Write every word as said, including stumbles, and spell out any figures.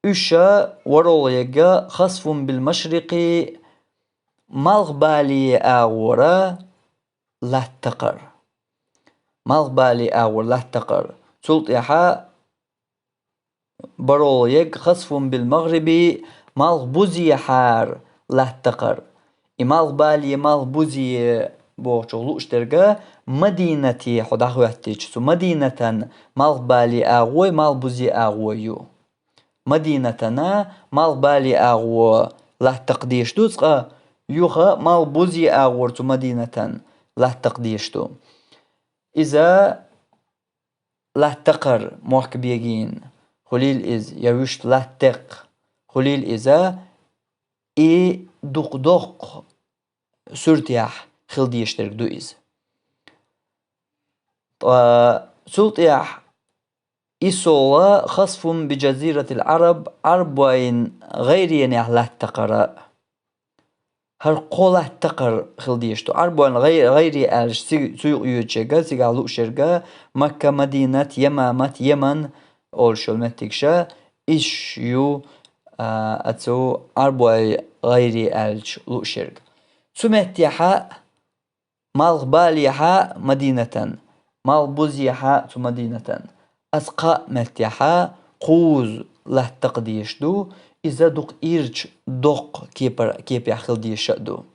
Уьш варолгӀа егга خسف بالمشرق, малхбале агӀора латтакхар. МалхбалеагӀора латтакхар. Цул тӀехьа баролгӀа егга خسف بالمغرب, малхбузехьара латтакхар. И малхбале, малхбузе бохучух лууш дерг Мадинате хьо дӀахӀоьттича, цу Мадинатан малхбалеагӀой, малхбузеагӀой ю. Мадинатана малхбалеагӀо латтакха дезаш ду, цкъа юха малхбузеагӀора цу Мадинатан латтакха дезаш ду. Иза латтакхар мохк бегийна хуьлийла иза, я вуьшта латтакх хуьлийла иза, и дукха доккха суьртехь хила дезаш дерг ду иза. Ткъа цул тӀехьа и соло خسف بجزيرة العرب, Ӏарбойн гӀайренехь латтакхар. ХӀара кхо латтакхар хила дезаш ду. Ӏарбойн гӀай-, гӀайре аьлча, цига, цу юкъа йоьдучу ерга, цигахь лууш ерга, Макка, Мадинат, Ямамат, Яман олуш йолу меттигаш, иш ю, а, оцу Ӏарбойн гӀайре аьлча лууш ерга. Цу меттехьа малхбалехьа Мадинатан, малхбузехьа цу Мадинатан. Аса кхаа меттехьа кхузза латтакха дезаш ду, иза дукха ирча доккха кепар-, кепехь хила дезаш а ду.